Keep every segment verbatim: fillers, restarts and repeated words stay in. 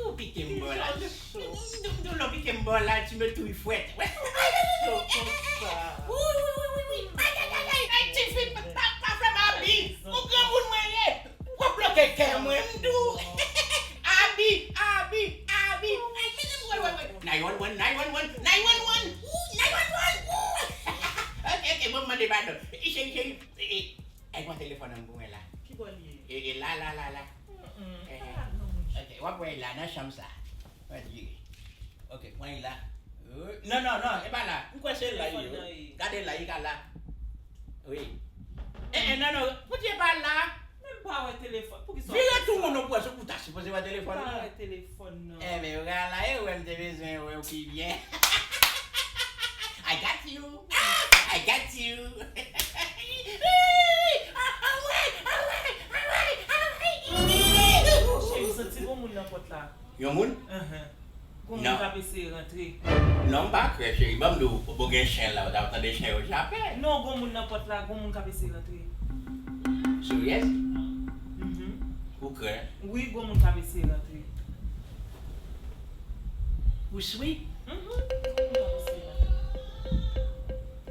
Ou pike m bò la. M di w lè w pike m bò la, tu me touilles fwèt. Wè. Wi, wi, wi, wi, wi. Ay, ay, ay, ay, ay, tifi, pa, pa fè m abi. Yon granmoun mwen ye. Ou bloke kè mwen, m di w. Abi, abi, abi. Ay, men, men, wè, wè, wè. Nine one one, nine one one, nine one one. Ooh, nine one one. Ooh. Ok, ok, bon, m mande padon. Cheri, cheri, e, e, e, pran telefòn nan pou mwen la. Ki bò l ye? E, e, la, la, la, la. Mm-mm. Eh, pa la non, monchè. Ok, w ap wè l la, nan chanm sa. Mwen di, ok, pran l la. Euh, non, non, non, e pa la. M kwè se la, yo. Telefòn nan, wi. Gade la, li ka la. Wi. Eh, eh, non, non, poutye pa la. Men m pa wè telefòn. Pou ki sa w fè sa? Vire tou moun ou pran sou ou ta sipoze wè telefòn nan. M pa wè telefòn nan. Eh, men, yo ka la, e wè m te bezwen wè w pi byen. I got you. I got you. Cheri, santi gon moun nan pòt la. Yon moun? Ahan. Gon moun k ap eseye rantre. Non, m pa kwè, cheri. Ban m di w, ou gen chen la, ou t ap tande chen yo jape. Non, gon moun nan pòt la, gon moun k ap eseye rantre. Serious? Mhm. Ou kwè? Wi, gon moun k ap eseye rantre. Ou sure? Mhm. Gon moun k ap eseye rantre.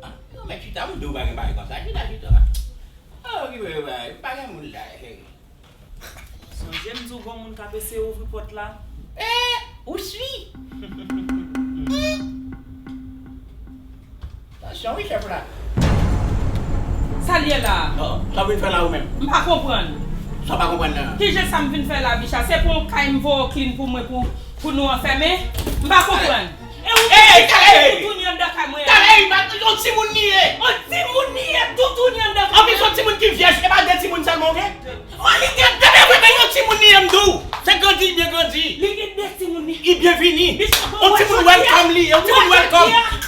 Ah, non, men chita, m di w pa gen bagay konsa. Chita, chita. Oh, ki bagay, pa gen moun la, cheri. Sonje m di w gon moun k ap eseye ouvri pòt la. Eh, ou sure? Tansyon wi chèf la. Sa l ye la? Oh, sa w vin fè la ou menm? M pa konprann. Sa w pa konprann nan? Ki jan sa m vin fè la, bicha? Se pou yon kay m voye w clean pou mwen pou, pou nou anfèmen? M pa konprann. E ou, ey, toutouni anndan kay mwen an. Talè, yon timoun li ye. Yon timoun li ye, toutouni anndan kay mwen an. Anplis, yon timoun ki vyèj, e pa de timoun sèlman, oke? Oh, li gen de. Tande, tande, yon timoun li ye, m di w. Se grandi, li byen grandi. Li gen de timoun li. Li byen vini. Yon timoun welcome li ye, yon timoun welcome.